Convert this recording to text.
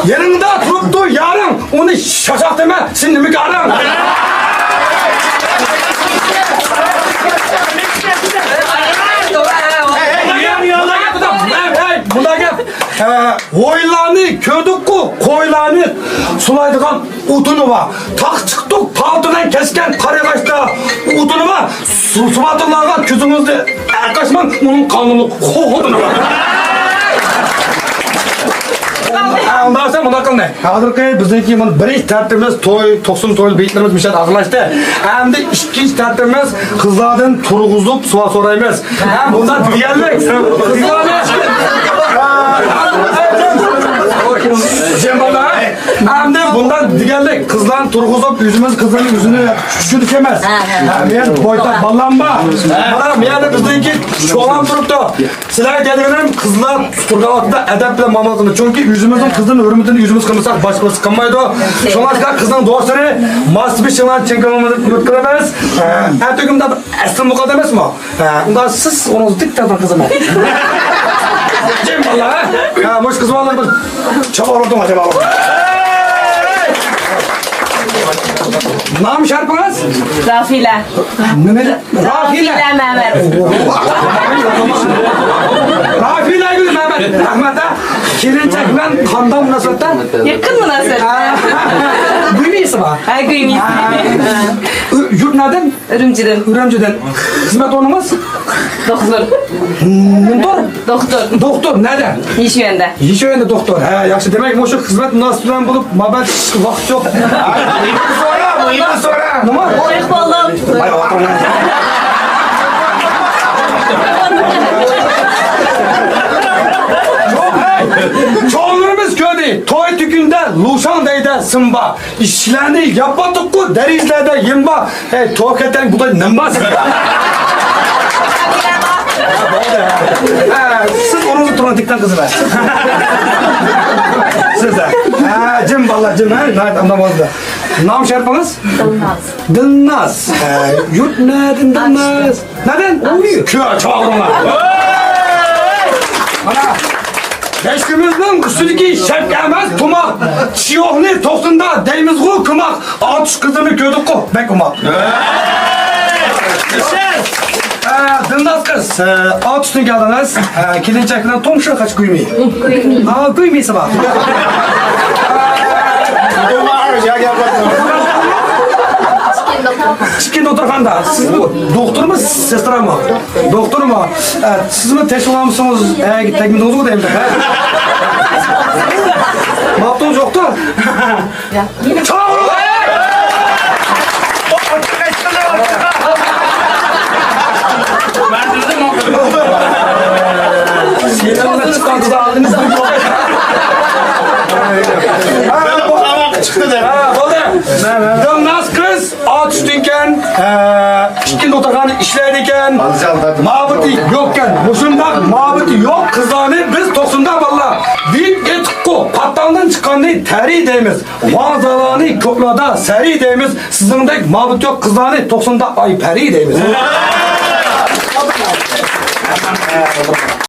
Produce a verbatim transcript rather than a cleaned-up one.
يېنىڭدا تۇرۇپتۇ يارىڭ، ئۇنى شاشاق دېمە، سېنىڭ نېمە كارىڭ؟ ھەي، ھەي، مۇنداق گەپ. ھە، ھويلارنى كۆردۇققۇ، قويلارنى سۇلايدىغان ئوتۇنى بار. تاغ چىقتۇق، پالتىدىن كەسكەن قارىغاچتا ئوتۇنى بار. سۇ-، سۇباتۇللاغا كۆزىڭىزنى ئەركاشماڭ، ئۇنىڭ قانۇنلۇق خوتۇنى بار. ئۇنداق دېسەم، مۇنداق قىلىڭ. ھازىرقى بىزنىڭكى مانا بىرىنچى تەرتىپىمىز توي، توقسان تويلۇق بېيىتلىرىمىز مۇشۇ يەردە ئاخىرلاشتى. ئەمدى ئىككىنچى تەرتىپىمىز قىزلاردىن تۇرغۇزۇپ سوئال سورايمىز. ھە، بۇنداق دېگەنلىك. جېماللار، ئەمدى بۇنداق دېگەنلىك، قىزلارنى تۇرغۇزۇپ، ئۆزىمىز قىزلارنىڭ يۈزىنى چۈشىنىدىكەنمىز. ھە، ھە. ھە، مەن بويتاق بالام بار. مانا، مەن بىزنىڭكى چوڭلار تۇرۇپتۇ. سىلەرگە دەيدىغىنىم، قىزلار تۇرغان ۋاقىتتا ئەدەپ بىلەن مۇئامىلە قىلىڭ. چۈنكى ئۆزىمىزنىڭ قىزىنىڭ ھۆرمىتىنى ئۆزىمىز قىلمىساق، باشقىلار قىلمايدۇ. شۇڭلاشقا قىزنىڭ دوستلىرى ماس بېشىڭلارنى چىڭ كۆڭلىمىزدە ئۈمىد قىلىمىز. ئەتىگۈندە ئەسلى مۇقەددەم ئەمەسمۇ؟ ھە، ئۇندا سىز ئورنىڭىزدا تىك تۇرۇڭ، قىزىم. جىم باللا، ھە؟ ھە، مۇشۇ قىز بالىلار بىر چاۋاق ئۇردۇڭ، چاۋاق ئۇردۇڭ. نام شەرىپىڭىز؟ رافىلە. نېمە؟ رافىلە. رافىلە مەمەت. رافىلە گۈل مەمەت. رەھمەت، ھە. كېلىنچەك بىلەن قانداق مۇناسىۋەتتە؟ يېقىن مۇناسىۋەتتە. ھە. گۈيمىسى بار؟ ھە، گۈيمىسى. ھە. يۇرت نەدىن؟ ئۈرۈمچىدىن. ئۈرۈمچىدىن. خىزمەت ئورنىڭىز؟ دوختۇر. نېمە تور؟ دوختۇر. دوختۇر، نەدە؟ يىشۈەندە. يىشۈەندە دوختۇر. ھە، ياخشى. دېمەك، مۇشۇ خىزمەت مۇناسىۋىتى بىلەن بولۇپ، مۇھەببەت ۋاقىت يوق. سورا، مۇھىمنى سورا. نېمە؟ ياق بولدۇم. ۋاي، ئاتاڭ. چوڭلىرىمىز كۆردى، توي تۈكۈندە لۇشاڭ دەيدە سىمبا. ئىشىكلەرنى ياپاتتۇققۇ، دېرىزىلەردە يىم بار. ھەي، توكەتەڭ، بۇدا نېمە بار سېنىڭ؟ ھە، سىز ئورنىڭىزدا تۇرۇڭ، دىكتان قىزىم. سىز، ھە. ھە، جىم باللا، جىم، ھە، ناھايىتى ئامراق بولدى. نام شەرىپىڭىز؟ دىلناز. دىلناز. ھە، يۇرت نەدىن دىلناز؟ نەدىن؟ كۆ، چاغرىڭلار. مانا. بەشكىمىزنىڭ ئۈستىدىكى شەپكە ئەمەس، تۇماق. چىيوخنى توقسۇندا دەيمىزغۇ، كۇماق. ئاتۇش قىزىنى كۆردۇققۇ، بەك ئوماق. ئە، دىلناز قىز، ئە، ئاتۇشتىن كەلدىڭىز. ئە، كېلىنچەك بىلەن تۇڭشۇ قاچ گۇيمى. گۇيمى. ئا، گۇيمىسى بار. چىكىن دوختۇرخانىدا. سىز دوختۇرمۇ، سېسترامۇ؟ دوختۇرمۇ؟ ئە، سىزمۇ تەشۋىق ئالمىسىڭىز، ئە، تەگمىدىڭىزغۇ دەيمەن. ماپتۇڭ يوقتۇ؟ چاغ! چىقتى دە. ھە، بولدى. دىلناز قىز. ئاتۇشتىن كەن، ئە، ئىككى دوختۇرخانا ئىشلەيدىكەن. مابىتى يوقكەن. مۇشۇنداق مابىتى يوق قىزلارنى بىز توقسۇندا باللا دېيىپ ئېيتقۇ. پاتتاڭدىن چىققاننى تەرى دەيمىز. ۋاڭزالارنى كوكلادا سەرى دەيمىز. سىزنىڭدەك مابىتى يوق قىزلارنى توقسۇندا ئاي پەرى دەيمىز.